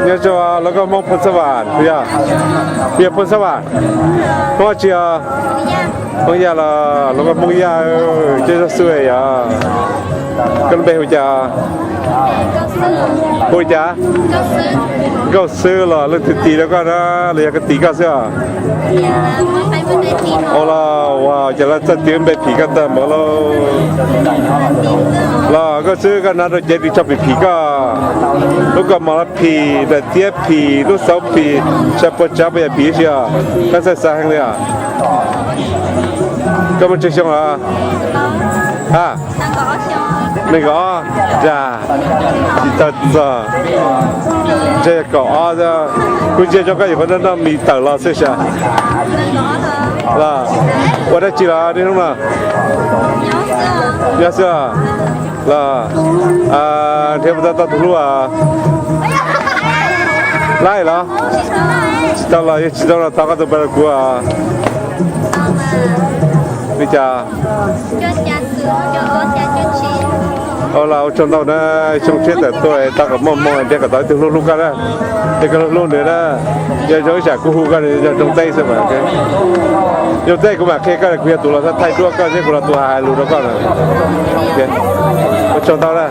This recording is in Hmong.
Nyob zoo, lawv koj Hmoob Phoos Xab Vam yog, yog Phoos Xab Vam, Hmoob tsi os? Hmoob Yaj los, lawv koj Hmoob Yaj, cov zog xwb yog. Koj lub npe hu cas? Hu cas? Nkauj Xwb los leej twg tis rau koj na, los yog koj tis koj xwb os? Ua los ua cas lawv txawj tis npe phim koj tag npaum lauj. Los Nkauj Xwb koj hnav rau cev ris tsho phim phim koj, lub kaus mom los phim, daim tiab phim, lub xauv phim, sab puas tsav puas yam phim ib si os. Koj txawj xav heev li os. Koj muaj tsawg xyoo los? Ha, nees nkaum ob, yog tsis tau txog, ntshe kaum ob. Kuv ntsia zoo koj yuav qhov noj noj mis tawm los xwb sas. Los ua dab tsi los niaj hnub no? Nyob xwb los? Nrhiav puas tau tau tus hlub? Laij los? Tsis tau los, yog tsis tau los thov koj tus npe rau kuv. Li cas? Ua los ua tsaug ntau na, xyoo tshiab tawm tuaj tau kom muaj hmoo nrhiav kom tau ib tug hlub hlub koj na, thiab koj hlub hlub nws na. Yog zoo ib tsam kuv hu koj nws yog Rooj Teb xwb mas. Rooj Teb kuv mam qhia koj, kuv yog tus los thaij duab koj thiab kuv los tus hais lus rau koj na. Ua tsaug ntau na.